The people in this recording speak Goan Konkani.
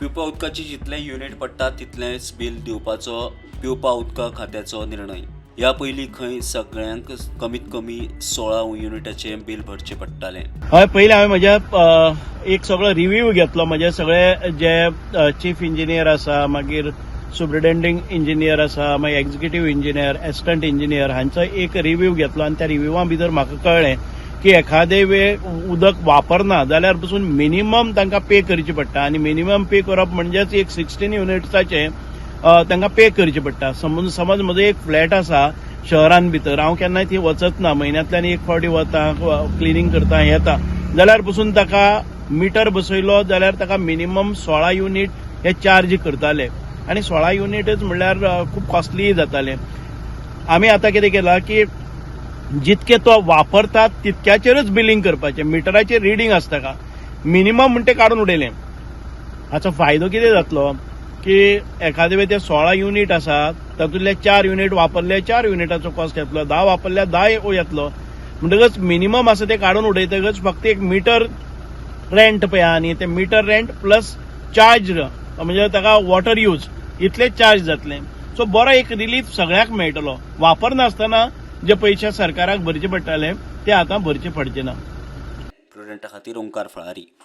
पिवपा उदकाची जितलें युनिट पडटा तितलेंच बील दिवपाचो पिवपा उदका खात्याचो निर्णय. ह्या पयलीं खंय सगळ्यांक कमीत कमी 16 युनिटाचें बील भरचें पडटालें. हय, पयलीं हांवें म्हज्या एक सगळो रिव्यू घेतलो. म्हजे सगळे जे चीफ इंजिनियर आसा, मागीर सुप्रिटेंडींग इंजिनियर आसा, मागीर एक्झिक्युटीव इंजिनियर, एसिस्टंट इंजिनियर हांचो एक रिव्यू घेतलो आनी त्या रिव्यूवा भितर म्हाका कळ्ळें की एखादे वेळ उदक वापरना जाल्यार पसून मिनिमम तांकां पे करची पडटा आनी मिनिमम पे करप म्हणजेच एक 16 युनिट्साचें तांकां पे करचें पडटा. समज समज म्हजो एक फ्लॅट आसा शहरान भितर, हांव केन्नाय थंय वचत ना, म्हयन्यांतल्यान एक फावटी वता, क्लिनींग करता, येता, जाल्यार पसून ताका मिटर बसयलो जाल्यार ताका मिनिमम 16 युनीट हे चार्ज करताले आनी 16 युनिटच म्हणल्यार खूब कॉस्टली जातालें. आमी आतां कितें केलां की जितके तो वापरतात तितक्याचेरच बिलींग करपाचें. मिटराचेर रिडींग आसता का मिनिमम म्हण ते काडून उडयलें. हाचो फायदो कितें जातलो की एखादे वेळ ते 16 युनीट आसा, तातूंतले 4 युनीट वापरले, 4 युनिटाचो कॉस्ट येतलो, 10 वापरल्यार 10 येतलो. म्हणटकच मिनिमम आसा ते काडून उडयतकच फक्त एक मिटर रेंट पळय आनी ते मिटर रेंट प्लस चार्ज म्हणजे ताका वॉटर यूज इतलेच चार्ज जातले. सो बरो एक रिलीफ सगळ्यांक मेळटलो. वापरनासतना जे पयशे सरकाराक भरचे पडटाले ते आतां भरचे पडचे ना. प्रुडंटा खातीर ओंकार फळारी.